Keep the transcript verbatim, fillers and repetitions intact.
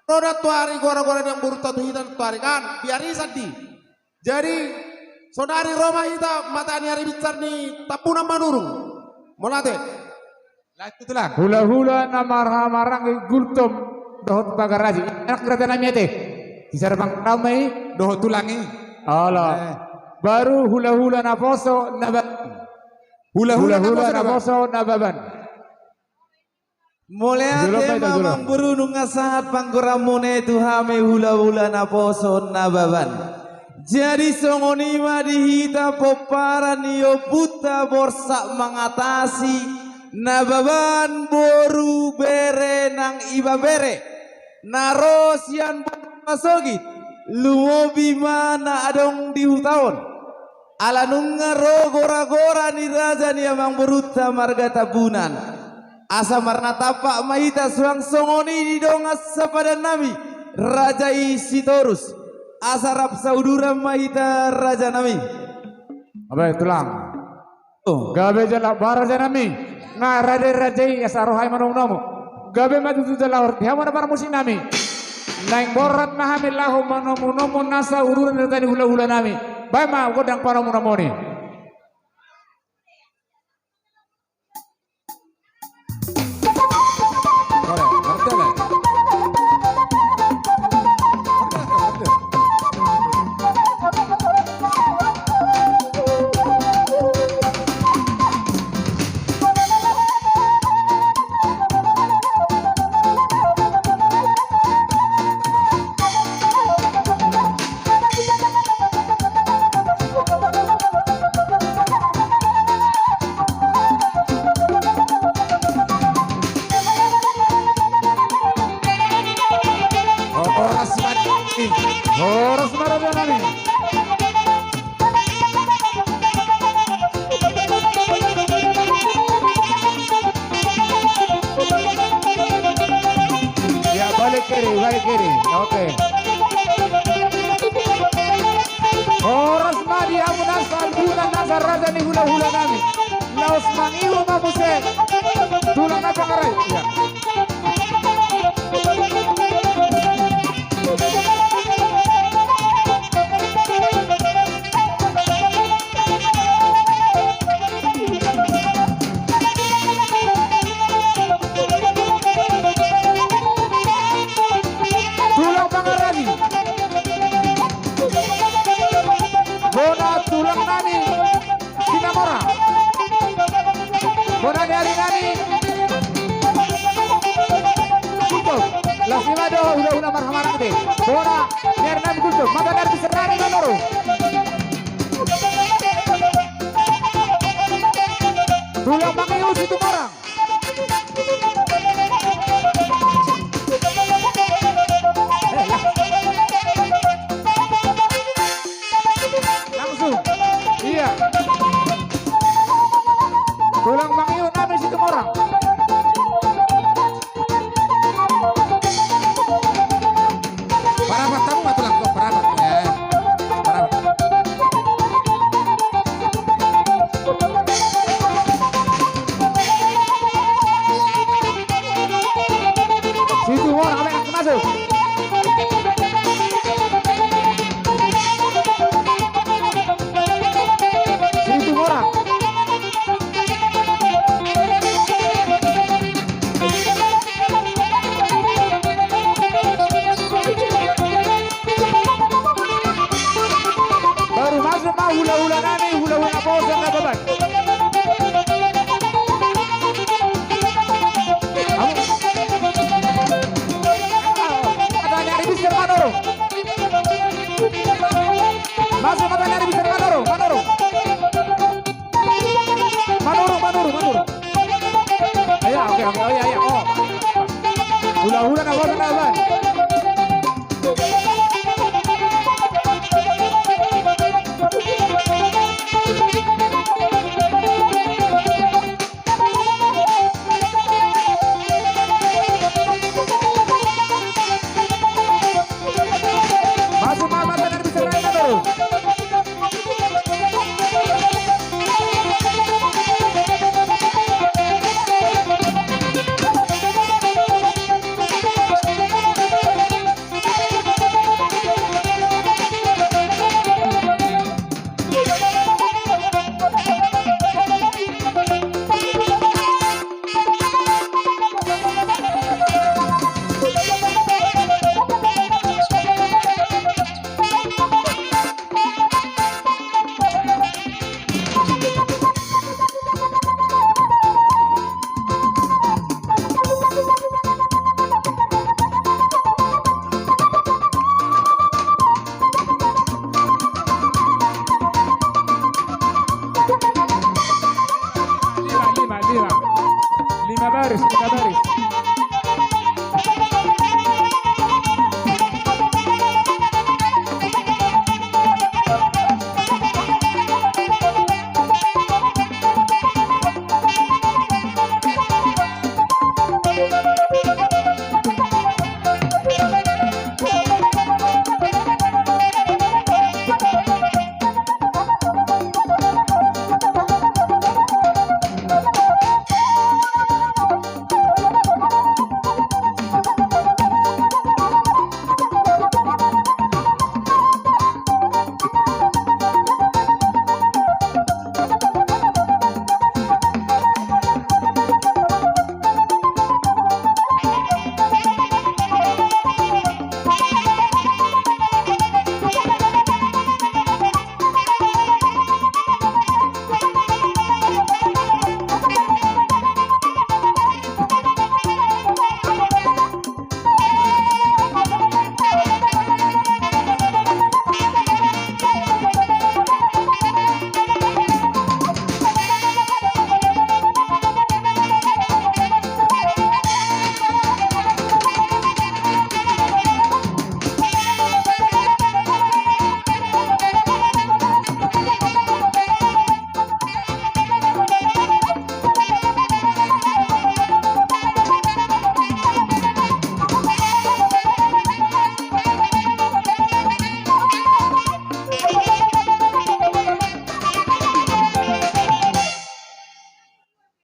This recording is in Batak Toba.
Ro da tu ari gora-gora ni amangborunta tu hita tu ari kan, biar i sandiri. Jadi, sonari ro ma hita mata ni ari binsar ni Tampunan Manurung. Mauliate. Lanjut, Tulang. Hula-hula na marhaha maranggi Gultom dohot Pagarajo. Anak raja nami ate. Sisar bang ramai. Dohot tulang i. Ala. Eh. Baru hula-hula na poso na ba-, hula-hula na poso na baban. Mauliate ma amangboru, nunga sahat panggoranmuna i tu hami hula-hula na poso na baban. Jadi songon i ma di hita pomparan ni ompunta Borsak Mangatasi, Nababan, boru, bere nang ibebere, na ro sian boru na sogit, lumobi ma na adong di huta on. Ala nunga ro gora-gora ni raja ni amangborunta marga Tampunan. Asa marnatampak ma hita suang songon i di dongan sapadan nami, raja i Sitorus. Asa rap sauduran ma hita, raja nami. Abe, Tulang. Oh. Gabe jala ba, raja nami. Nga rade raja i asa roha i manomu-nomu. Gabe ma tutu jala horti hamu na parmusik nami. Naeng borat ma hami laho manomu-nomu nasa ururan ni raja ni hula-hula nami. Baen ma gondang panomu-nomu i. Horas ma di, horas ma, raja nami. Ya, balik kiri, balik kiri. Oke. Horas ma di hamu nasa, hamu nasa raja ni hula-hula nami. Laos mangihut ma muse. Tulang na pangarai. Ya. Tulang pangarani. Bona tulang nami. Situmorang. Bona ni ari nami. Gultom. Laos ima do hula-hula marhamarang ate. Bona ni ari nami Gultom. Mata dari bisa nari manoro. Tulang mangihut Situmorang.